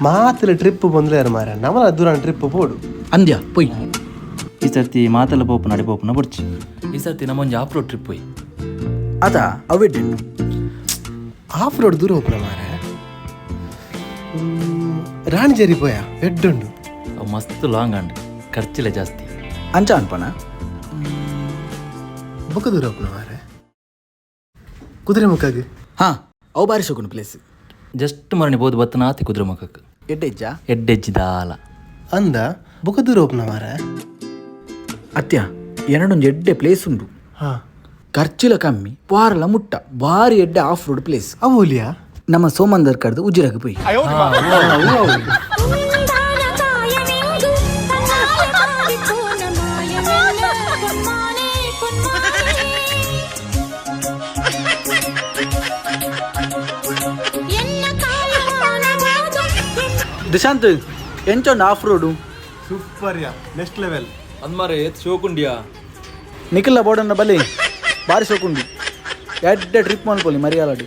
ಮಾತಲ trip ಬಂದ್ಲೇರು ಮಾರ, ನಮಲ ದೂರ trip ಪೋಡು. ಅಂದ್ಯಾ ಪೊಯ್. ಈ ಸರ್ತಿ ಮಾತೆಲ್ಲ ಪೋಪುನ ಅಡಿ ಪೋಪುನ ಬೊಡ್ಚಿ. ಈ ಸರ್ತಿ ನಮ್ಮೊಂಜಿ ಆಫ್ ರೋಡ್ ಟ್ರಿಪ್ ಪೋಯಿ. ಅತ ಅವೆಡ್ಡು. ಆಫ್ ರೋಡ್ ದೂರ ಹೋಗ್ನ ಮಾರ. ರಾಣಿಜೇರಿ ಪೋಯ, ಎಡ್ಡುಂಡು. ಅವು ಮಸ್ತ್ ಲಾಂಗ್ ಅಂಡ್ ಖರ್ಚಿಲ್ಲ ಜಾಸ್ತಿ. ಅಂಚ ಅನ್ಪನ. ಬೊಕ ದೂರ ಹೋಗ್ನ ಮಾರ, ಕುದುರೆ ಮುಖಾಗ. ಹಾ, ಅವು ಬಾರಿ ಶೋಕುಂಡು ಪ್ಲೇಸ್. ಜಸ್ಟ್ ಮರಣಿ ಬೋದು ಬತ್ತನ ಆತಿ ಕುದುರೆ ಮುಖಕ್ಕೆ. ಎಡ್ಡೆ ಇಜ್ಜಾ? ಎಡ್ಡೆಜ್ಜಿ ದಾಲ. ಅಂದ, ಬೊಕ ದೂರ ಹೋಗ್ನ ಮಾರ. ಅತ್ಯ, ಎರಡೊಂದು ಎಡ್ಡೆ ಪ್ಲೇಸ್ ಉಂಡು. ಖರ್ಚಿಲ ಕಮ್ಮಿ, ವಾರಲ ಮುಟ್ಟ, ಬಾರಿ ಎಡ್ಡೆ ಆಫ್ ರೋಡ್ ಪ್ಲೇಸ್. ಅವು ಒಲಿಯಾ? ನಮ್ಮ ಸೋಮಂದರ್ ಕಡ್ದು ಉಜಿರಗ್ ಪೋಯಿ. ಉಂದಾನ ಕಾಯನೆಂದು ತನ್ನಾಯ ಪಾರಿಪೋನ ಮಾಯವೆಲ್ಲ பொன்மானே பொன்மானே என்ன ಕಾಯಮಾನ போதும். Dishant, ಎಂಚೊಂಡು of road? Super yeah, next level. ಅಂದ್ಮಾರೆ ಏತ್ ಶೋಕುಂಡಿಯಾ. ನಿಖಿಲ ಬೋರ್ಡನ್ನ ಬಲಿ, ಬಾರಿ ಶೋಕುಂಡು. ಎಡ್ಡೆ ಟ್ರಿಪ್ ಮಲ್ಪೊಲಿ ಮರಿಯಾಲಡು.